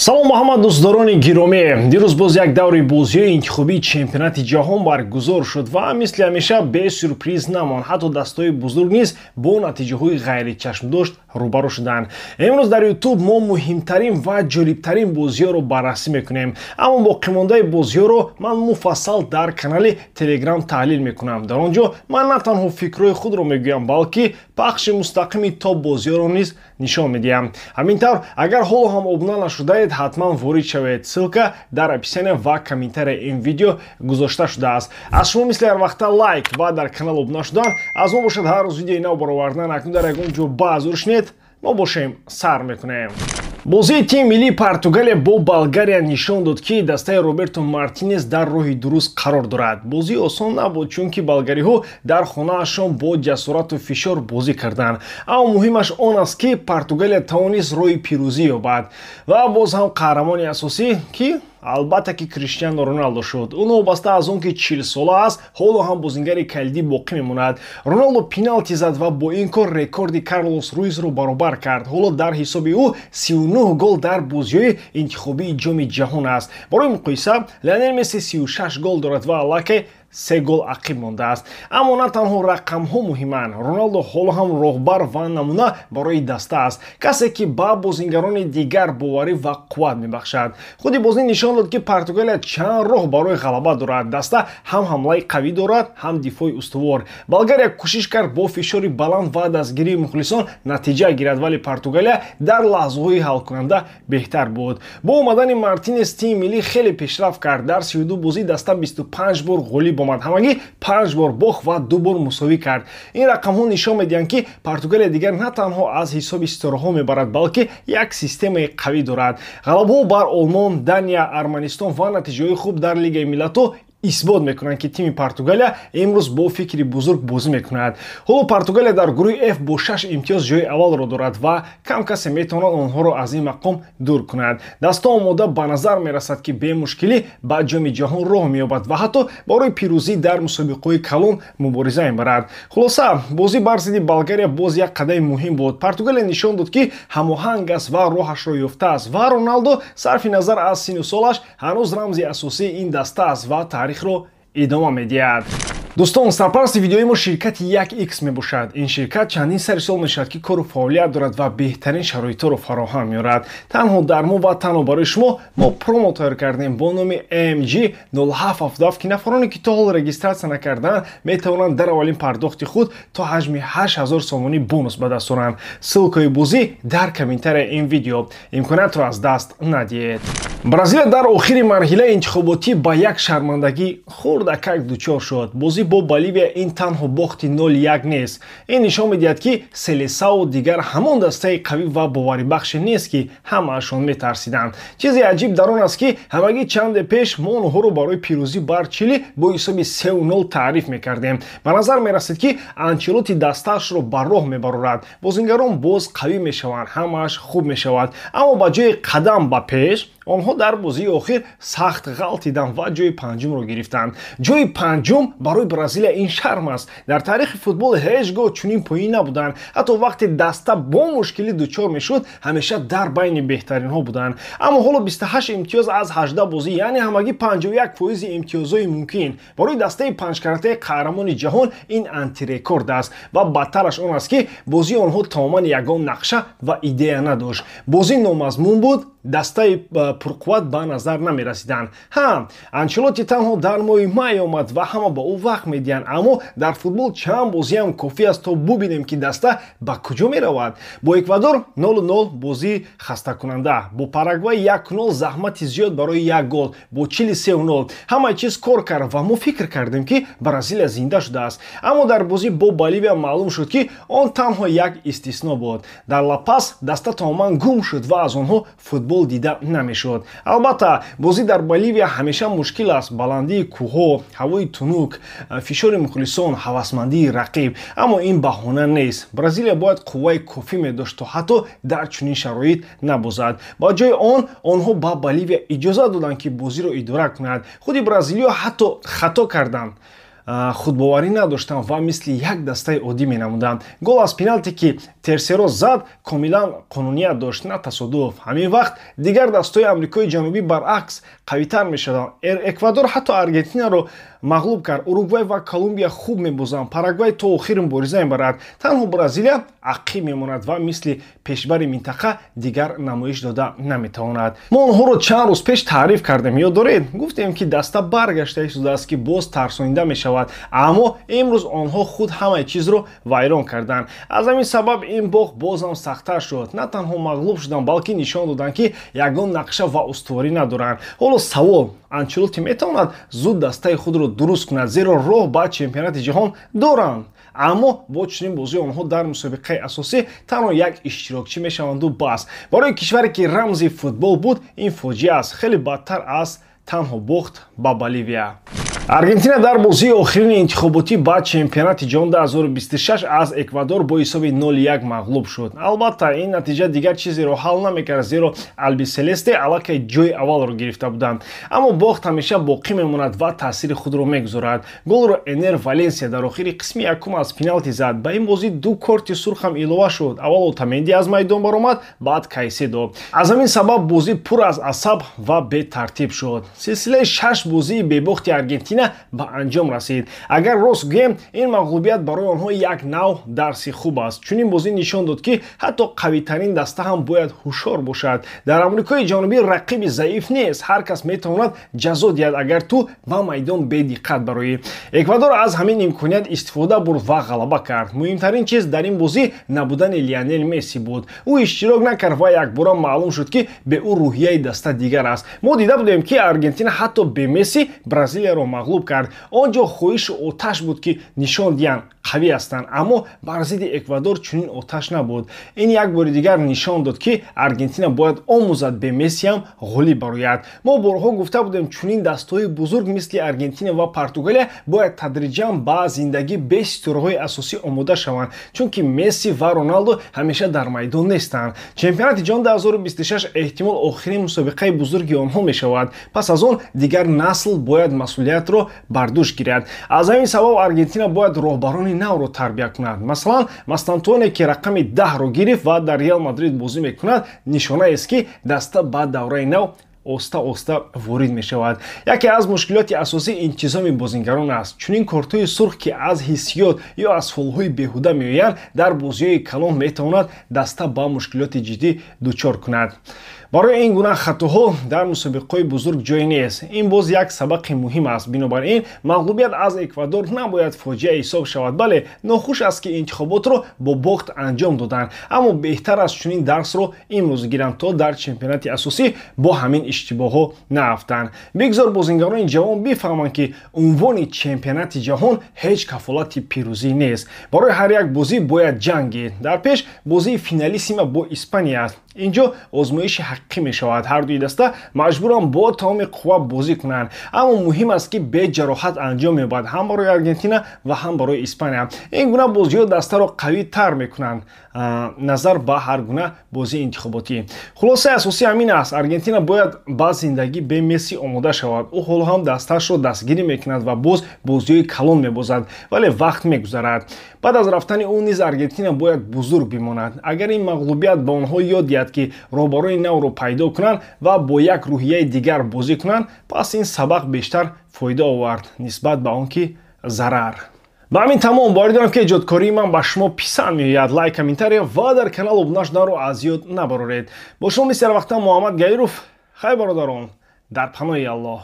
Салом, Муҳаммад, дӯстдорони гиромӣ! Дирӯз боз як даври бозиҳои интихобии чемпионати ҷаҳон баргузор шуд ва мисли ҳамеша бе сюрприз намонд. Ҳатто дастаҳои бузург низ бо натиҷаҳои ғайричашмдошт рӯбарӯ шуданд. Имрӯз дар Ютуб мо муҳимтарин ва ҷолибтарин бозиҳоро баррасӣ мекунем, аммо боқимондаи бозиҳоро ман муфассал дар канали Телеграм таҳлил мекунам. Дар он ҷо ман на танҳо фикрҳои худро мегӯям, балки пахши мустақими топ бозиҳоро низ нишон медиҳам. Ҳамин тавр, агар ҳоло ҳам обуна нашудаед, ҳатман ворид шавед. Ссылка дар описания ва комментарияи ин видео гузошта шудааст. Аз шумо мисли ҳар вақта лайк ва дар канал обуна шудан, аз мо бошад ҳар рӯз видеои нав баровардан. Акнун дар ягон ҷо баъзур шунед, мо бошем, сар мекунем. Бозии тими миллии Португалия бо Болгария нишон дод, ки дастаи Роберто Мартинес дар роҳи дуруст қарор дорад. Бозӣ осон набуд, чунки болгариҳо дар хонаашон бо ҷасорату фишор бозӣ карданд, аммо муҳимаш он аст, ки Португалия тавонист роҳи пирӯзӣ ёбад. Ва боз ҳам қаҳрамони асосӣ ки албатта ки Криштиано Роналдо шуд. Ӯ новобаста аз он ки 40-сола аст, ҳоло ҳам бозингари калидӣ боқӣ мемонад. Роналдо пеналти зад ва бо ин кор рекорди Карлос Руисро баробар кард. Ҳоло дар ҳисоби ӯ 39 гол дар бозиҳои интихобии Ҷоми Ҷаҳон аст. Барои муқоиса, Леонел Месси 36 гол дорад ва аллакай се гол ақиб мондааст. Аммо на танҳо рақамҳо муҳиманд. Роналдо ҳоло ҳам роҳбар ва намуна барои даста аст, касе ки ба бозингарони дигар боварӣ ва қувват мебахшад. Худи бозӣ нишон дод, ки Португалия чанд роҳ барои ғалаба дорад. Даста ҳам ҳамлаи қавӣ дорад, ҳам дифои устувор. Болгария кӯшиш кард бо фишори баланд ва дастгирии мухлисон натиҷа гирад, вале Португалия дар лаҳзаҳои ҳалкунанда беҳтар буд. Бо омадани Мартинес тими миллӣ хеле пешрафт кард. Дар 32 бозӣ даста 25 бор ғолиб омад, ҳамагӣ панҷ бор бохт ва ду бор мусовӣ кард. Ин рақамҳо нишон медиҳанд, ки Португалия дигар на танҳо аз ҳисоби ситораҳо мебарад, балки як системаи қавӣ дорад. Ғалабаҳо бар Олмон, Дания, Арманистон ва натиҷаҳои хуб дар Лигаи миллатҳо исбот мекунанд, ки тими Португалия имрӯз бо фикри бузург бозӣ мекунад. Ҳоло Португалия дар гурӯҳи Ф бо шаш имтиёз ҷои аввалро дорад ва кам касе метавонад онҳоро аз ин мақом дур кунад. Даста омода ба назар мерасад, ки бемушкилӣ ба Ҷоми Ҷаҳон роҳ меёбад ва ҳатто барои пирӯзӣ дар мусобиқаҳои калон мубориза мебарад. Хулоса, бозӣ бар зидди Болгария боз як қадами муҳим буд. Португалия нишон дод, ки ҳамоҳанг аст ва роҳашро ёфтааст, ва Роналдо сарфи назар аз синну солаш ҳанӯз рамзи асосии ин даста аст ва таърихро идома медиҳад. Дӯстон, сарпарасти видеои мо ширкати 1X мебошад. Ин ширкат чандин сари сол мешавад, ки кору фаъолият дорад ва беҳтарин шароитҳоро фароҳам меорад. Танҳо дар мо ва танҳо барои шумо мо промо тайёр кардем бо номи MG 0777, ки нафароне, ки то ҳол регистрация накардаанд, метавонанд дар аввалин пардохти худ то ҳаҷми 8000 сомонӣ бонус ба даст оранд. Ссылка и бозӣ дар комментарияи ин видео. Имкониятро аз даст надиҳед. Бразилия дар охири марҳилаи интихоботӣ ба як шармандагӣ хурдакак дучор шуд. Бозӣ бо Боливия ин танҳо бохти 0-1 нест, ин нишон медиҳад, ки Селесао дигар ҳамон дастаи қавӣ ва боварибахше нест, ки ҳамаашон метарсиданд. Чизи аҷиб дар он аст, ки ҳамагӣ чанде пеш мо онҳоро барои пирӯзӣ бар Чили бо ҳисоби 3-0 таъриф мекардем. Ба назар мерасид, ки Анчелоти дастаашро ба роҳ мебарорад, бозингарон боз қавӣ мешаванд, ҳамааш хуб мешавад. Аммо ба ҷои қадам ба пеш онҳо дар бозии охир сахт ғалтиданд ва ҷои панҷумро гирифтанд. Ҷои панҷум барои Бразилия ин шарм аст. Дар таърихи футбол ҳеҷ гоҳ чунин поин набуданд. Ҳатто вақте даста бо мушкилӣ дучор мешуд, ҳамеша дар байни беҳтаринҳо буданд. Аммо ҳоло 28 имтиёз аз 18 бозӣ, яъне ҳамагӣ 51 фоизи имтиёзҳои мумкин. Барои дастаи панҷкаратаи қаҳрамони ҷаҳон ин антирекорд аст. Ва бадтараш он аст, ки бозии онҳо тамоман ягон нақша ва идея надошт. Бозӣ номазмун буд, дастаи пурқувват ба назар намерасиданд. Ҳа, Анчелоти танҳо дар моҳи май омад ва ҳама ба ӯ вақт медиҳанд, аммо дар футбол чанд бозиам кофӣ аст, то бубинем, ки даста ба куҷо меравад. Бо Эквадор 0-0, бозии хастакунанда, бо Парагвай 1-0, заҳмати зиёд барои як гол, бо Чили 3-0 ҳамаи чиз кор кард ва мо фикр кардем, ки Бразилия зинда шудааст. Аммо дар бозӣ бо Боливия маълум шуд, ки он танҳо як истисно буд. Дар Ла-Пас даста тамоман гум шуд ва аз онҳо футбол дида намешуд. Албатта, бозӣ дар Боливия ҳамеша мушкил аст: баландии кӯҳҳо, ҳавои тунук, фишори мухлисон, ҳавасмандии рақиб. Аммо ин баҳона нест. Бразилия бояд қувваи кофӣ медошт, то ҳатто дар чунин шароит набозад. Ба ҷои он онҳо ба Боливия иҷозат доданд, ки бозиро идора кунад. Худи бразилиё ҳатто хато карданд, худбоварӣ надоштанд ва мисли як дастаи оддӣ менамуданд. Гол аз пеналте, ки Терсеро зад, комилан қонуният дошт, на тасодуф. Ҳамин вақт дигар дастҳои Амрикои Ҷанубӣ баръакс қавитар мешаванд. Эквадор ҳатто Аргентинаро мағлуб кард. Уругвай ва Колумбия хуб мебозанд. Парагвай то охир мубориза мебарад. Танҳо Бразилия ақиб мемонад ва мисли пешбари минтақа дигар намоиш дода наметавонад. Мо онҳоро чанд рӯз пеш таъриф кардем, ёд доред? Гуфтем, ки даста баргашта истодааст, ки боз тарсонида мешавад, аммо имрӯз онҳо худ ҳамаи чизро вайрон карданд. Аз ҳамин сабаб ин бохт бозам сахттар шуд. На танҳо мағлуб шуданд, балки нишон доданд, ки ягон нақша ва устуворӣ надоранд. Ҳоло савол: Анчелотти метавонад зуд дастаи худро дуруст кунад, зеро роҳ ба чемпионати ҷаҳон доранд, аммо бо чунин бозии онҳо дар мусобиқаи асосӣ танҳо як иштирокчӣ мешаванду бас. Барои кишваре, ки рамзи футбол буд, ин фоҷиа аст, хеле бадтар аз танҳо бохт ба Боливия. Аргентина дар бозии охирини интихоботӣ ба чемпионати ҷаҳон 2026 аз Эквадор бо ҳисоби 0-1 мағлуб шуд. Албатта, ин натиҷа дигар чизеро ҳал намекард, зеро Албиселесте аллакай ҷои аввалро гирифта буданд, аммо бохт ҳамеша боқӣ мемонад ва таъсири худро мегузорад. Голро Энер Валенсия дар охири қисми якум аз пеналти зад. Ба ин бозӣ ду корти сурх ҳам илова шуд. Аввал Отаменди аз майдон баромад, баъд Кайседо. Аз ҳамин сабаб бозӣ пур аз асаб ва бетартиб шуд. Силсилаи шаш бозии бебохти Аргентина ба анҷом расид. Агар рост гӯем, ин мағлубият барои онҳо як нав дарси хуб аст. Чунин бозӣ нишон дод, ки ҳатто қавитарин даста ҳам бояд ҳушёр бошад. Дар Амрикои Ҷанубӣ рақиби заиф нест, ҳар кас метавонад ҷазо диҳад, агар ту ба майдон бедиққат бароӣ. Эквадор аз ҳамин имконият истифода бурд ва ғалаба кард. Муҳимтарин чиз дар ин бозӣ набудани Лионел Месси буд. Ӯ иштирок накард ва якбора маълум шуд, ки бе ӯ рӯҳияи даста дигар аст. Мо дида будем, ки Аргентина ҳатто бе Месси Бразилияро мағлуб кард. Он ҷо хоҳишу оташ буд, ки нишон диҳанд, қавӣ ҳастанд, аммо бар зидди Эквадор чунин оташ набуд. Ин як бори дигар нишон дод, ки Аргентина бояд омӯзад бе Месси ҳам ғолиб барояд. Мо борҳо гуфта будем, чунин дастҳои бузург мисли Аргентина ва Португалия бояд тадриҷан ба зиндагӣ бе ситораҳои асосӣ омода шаванд, чунки Месси ва Роналдо ҳамеша дар майдон нестанд. Чемпионати ҷаҳон 2026 эҳтимол охирин мусобиқаи бузурги онҳо мешавад. Пас аз он дигар насл бояд масъулиятро бар дӯш гирад. Аз ҳамин сабаб Аргентина бояд роҳбарони навро тарбия кунад. Масалан, Мастантуоне, ки рақами 10-ро гирифт ва дар Реал Мадрид бозӣ мекунад, нишонаест, ки даста ба давраи нав оста оста ворид мешавад. Яке аз мушкилоти асосӣ интизоми бозингарон аст. Чунин кортҳои сурх, ки аз ҳиссиёт ё аз фолҳои беҳуда меоянд, дар бозиҳои калон метавонад даста ба мушкилоти ҷиддӣ дучор кунад. Барои ин гуна хатоҳо дар мусобиқаҳои бузург ҷой нест. Ин боз як сабақи муҳим аст. Бинобар ин мағлубият аз Эквадор набояд фоҷиа ҳисоб шавад. Бале, нохуш аст, ки интихоботро бо бохт анҷом доданд, аммо беҳтар аст чунин дарсро имрӯз гиранд, то дар чемпионати асосӣ бо ҳамин иштибоҳҳо наафтанд. Бигзор бозингарони ҷавон бифаҳманд, ки унвони чемпионати ҷаҳон ҳеҷ кафолати пирӯзӣ нест. Барои ҳар як бозӣ бояд ҷангид. Дар пеш бозии финалиссима бо Испания аст. Инҷо озмоиши ҳақиқӣ мешавад. Ҳар дуи даста маҷбуранд бо тамоми қувва бозӣ кунанд, аммо муҳим аст, ки бе ҷароҳат анҷом меёбад, ҳам барои Аргентина ва ҳам барои Испания. Ин гуна бозиҳо дастаро қавитар мекунанд назар ба ҳар гуна бозии интихоботӣ. Хулосаи асосӣ ҳамин аст: Аргентина бояд ба зиндагӣ бе Месси омода шавад. Ӯ ҳоло ҳам дастаашро дастгирӣ мекунад ва боз бозиҳои калон мебозад, вале вақт мегузарад. Баъд аз рафтани ӯ низ Аргентина бояд бузург бимонад. Агар ин мағлубият ба онҳо ёд диҳад, ки роҳбарони навро пайдо кунанд ва бо як рӯҳияи дигар бозӣ кунанд, пас ин сабақ бештар фоида овард нисбат ба он ки зарар. Ба ҳамин тамом. Боварӣ дорам, ки эҷодкории ман ба шумо писанд меояд. Лайк, комментария ва дар канал обуна шуданро аз ёд набароред. Бо шумо мисли ҳарвақта Муҳаммад Гаиров. Хайр, бародарон, дар паноҳи Аллоҳ.